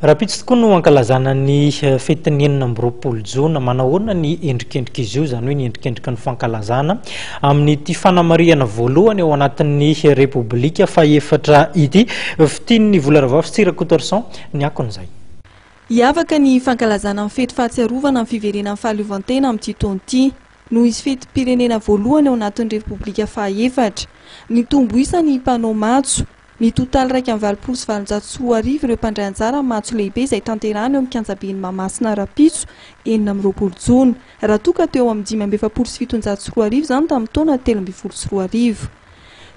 Rahampitso tokoa no hankalazana ny fetin'ny 26 jona. Manahoana ny endrikendrik'izy io, izany hoe ny endrikendriky ny fankalazana amin'ity fanamarihana voalohany ao anatin'ny Repoblika fahefatra ity. Fitian'ny vola Ravavy sy Rakotoarison ny akon'izay. Hiavaka ny fankalazana ny fety fahatsiarovana ny fiverenan'ny fahaleovantena amin'ity taona ity. Noho izy fetim-pirenena voalohany ao anatin'ny Repoblika fahaefatra. Nitombo isa ny mpanao matso. Mitotaly 2881 ireo mpandray anjara amin'ny matso lehibe izay tanterahina eo amin'ny kianjaben'i Mahamasina rahampitso 26 jona, raha toa ka teo amin'ny 2745 izany tamin'ny taona 2013.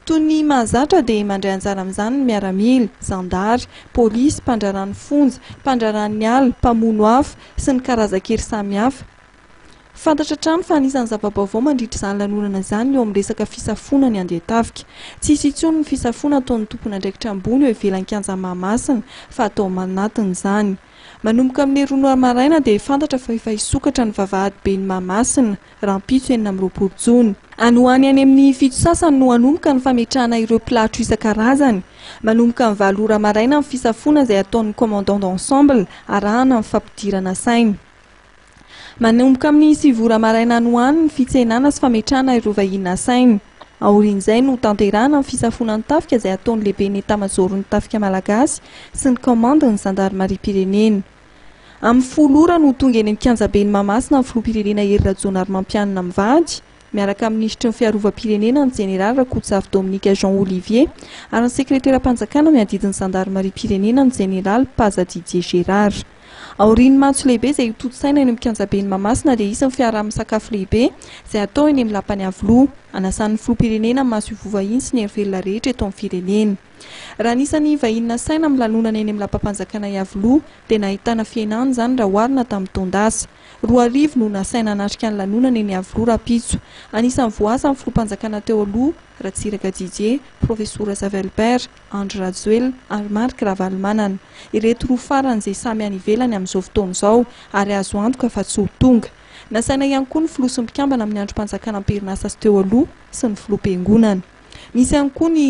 Toy ny mahazatra dia mandray anjara amin'izany ny miaramila, zandary, polisy, mpandraharaha ny fonja, mpandraharaha ny ala, mpamono afo, sy ny karazan-kery samihafa. Fantatra hatrany fa anisan'ny zava-baovao mandritra izany lanonana izany ny eo amin'ny resaka fisafoana ny andian-tafika. Tsy hisy intsony ny fisafoana ataon'ny tompon'andraikitra ambony eo ivelan'ny kianjan'i Mahamasina fa atao anatiny izany. Manomboka amin'ny roa ora maraina dia fantatra fa efa hisokatra ny vavahady ben'i Mahamasina, rahampitso 26 jona. Any ho any any amin'ny fito sasany no hanomboka ny fametrahana ireo mpilatro isan-karazany. Manomboka amin'ny valo ora maraina ny fisafoana izay ataon'ny commandant d'ensemble arahana ny fampidirana saina. Manomboka amin'ny sivy ora maraina any ho any ny fitsenana sy fametrahana ireo vahiny nasaina. Aorian'izay no hotanterahana ny fisafoana ny tafika izay hataon'ny lehiben'ny etamazaoron'ny tafika malagasy sy ny kaomandin'ny zandarimariam-pirenena. Amin'ny folo ora no ho tonga eny amin'ny kianjaben'i Mahamasina ny filoham-pirenena Hery Rajaonarimampianina mivady, miaraka amin'ny minisitry ny fiarovam-pirenena ny jeneraly Rakotozafy Dominique Jean Olivier ary ny sekreteram-panjakana miadidy ny zandarimariam-pirenena ny jeneraly Paza Didier Gérard. Aorian'ny matso lehibe izay hotontosaina eny amin'ny kianjaben'i Mahamasina dia hisy ny fiaraha-misakafo lehibe izay hatao eny amin'ny lapan'i Iavoloha. Anasan'ny filoham-pirenena ny masoivoho vahiny sy ny herivelona rehetra eto amin'ny firenena. Raha anisan'ny vahiny nasaina amin'ny lanonana eny amin'ny lapam-panjakana Iavoloha dia nahitana fihenana izany raha oharina tamin'ny taon-dasa. 2000 no nasaina hanatrika ny lanonana eny Iavoloha rahampitso. Anisan'ny voaasa ny filoham-panjakana teo aloha, Ratsiraka Didier, Profesora Zafy Albert, Andry Rajoelina ary Marc Ravalomanana. Ireto roa farany izay samy any ivelany amin'izao fotoana izao ary azo antoka fa tsy ho tonga. Nasaina ihany koa ny filoha sy ny mpikambana amin'ny andrim-panjakana am-perinasa sy teo aloha sy ny filoham-piangonana. Nisy ihany koa ny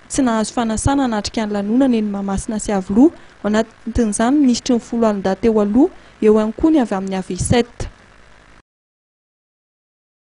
tsy nahazo fanasana hanatrika ny lanonana eny Mahamasina sy Iavoloha, ao anatin'izany ny minisitry ny foloalindahy teo aloha, eo ihany koa ny avy amin'ny AV7.